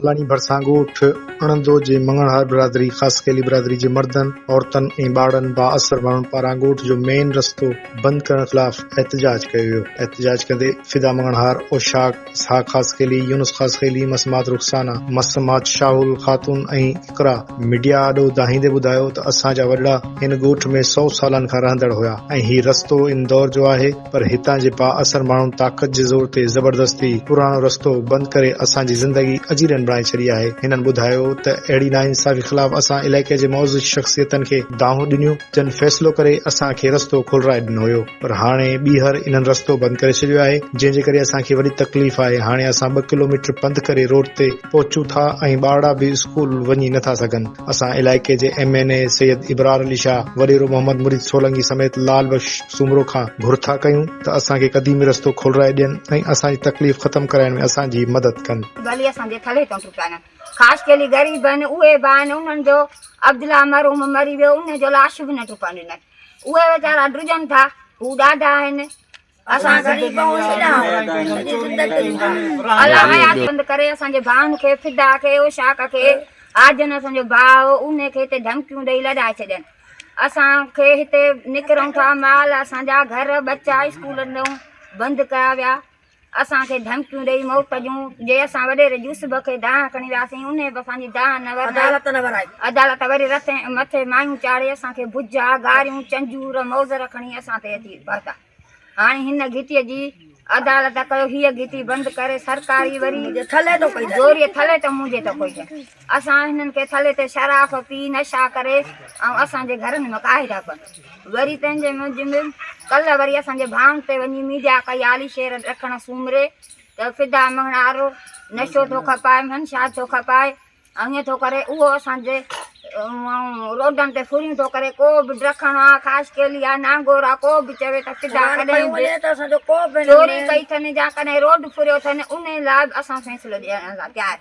لاڻي ڀرسان ڳوٺ اڻندو جي مڱڻهار برادري خاصخيلي برادري جي مردن، عورتن ۽ ٻارڙن بااثر ماڻهن پاران ڳوٺ جو مين رستو بند ڪرڻ خلاف احتجاج ڪيو ويو. احتجاج ڪندي فدا مڱڻهار، اوشاق، اسحاق خاصخيلي، يونس خاصخيلي، مسمات رخسانه، مسمات شاهل خاتون ۽ اقرا ميڊيا آڏو دانهيندي ٻڌايو ته اسان جا وڏڙا هن ڳوٺ ۾ سئو سالن کان رهندڙ هيا ۽ هي رستو ان دور جو آهي پر هتان جي بااثر ماڻهن طاقت جي زور تي زبردستي پراڻو رستو بند ڪري اسان جي زندگي اجيرن بڻائي ڇڏي آهي. هنن ٻڌايو ته اهڙي ناانصافي خلاف اسان علائقي جي معزز شخصيتن کي دانهون ڏنيون جن فيصلو ڪري اسان کي رستو کولرائي ڏنو هيو پر هاڻي ٻيهر انهن رستو بند ڪري ڇڏيو آهي جنهن جي ڪري اسان کي وڏي تڪليف آهي هاڻي اسان ٻه ڪلوميٽر پنڌ ڪري روڊ تي پهچون ٿا ۽ ٻارڙا به اسڪول وڃي نٿا سگهن. اسان علائقي جي M N A Syed Ibrar Ali Shah, وڏيرو محمد مريد سولنگي سميت لال بخش سومرو کان گهر ٿا ڪيون ته اسان کي قديمي رستو کولرائي ڏين ۽ اسان جي تڪليف ختم ڪرائڻ ۾ اسان جي مدد ڪن. ڀلي اسان جي ٿلهي تان ٽپيا آهن خاص ڪيلي غريب آهن اهي به آهن انهن جو عبدالله مرحوم مري ويو ان جو لاش به نه ٽپڻ ڏنن اهي ويچارا ڊڄن ٿا هو ڏاڍا آهن اسان غريب آهيون سڄي زندگي الله حيات بند ڪري اسان جي ڀائن کي فدا کي اوشاق کي آجن اسان جو ڀاء هو ان کي هتي ڌمڪيون ڏئي لڏائي ڇڏين اسان کي هتي نڪرون ٿا مال اسان جا گهر ٻچا اسڪولن ڏون بند ڪيا ويا اسان کي ڌمڪيون ڏئي موت جون جي اسان وڏيري يوسف کي دانهن کڻي وياسين انهي به اسان جي دانهن نه ورنائي عدالت نه ورائي عدالت وري رٿ مٿي مايون چاڙهي اسان کي بجا گاريون چنجور موزر کڻي اسان تي اچي پهتا هاڻي هن گهٽيء جي عدالت ڪيو هيء گهٽي بند ڪري سرڪاري وري ٿلهي ٿو ڪئي زوريء ٿلهي ته منهنجي ته ڪوئي ڪين اسان هنن کي ٿلهي تي شراف پي نشا ڪري ۽ اسان جي گهرن ۾ ڪاهي ٿا پون وري تنهنجي منهنجي ۾ ڪلهه وري اسان جي ڀائن تي وڃي ميڊيا ڪئي عالي شير ڊکڻ سومري ته فدا مڱڻهارو نشو ٿو کپائي منشيات ٿو کپائي ائين ٿو ڪري اهو اسان جي روڊن تي ڦريون ٿو ڪري ڪو به ڊکڻ آ خاصخيلي آ نانگور آ ڪو به چوي ته فدا ڪڏهن به چوري ڪئي اٿن يا ڪڏهن روڊ ڦريو اٿن ان لاء به اسان فيصلو ڏيڻ لاء تيار.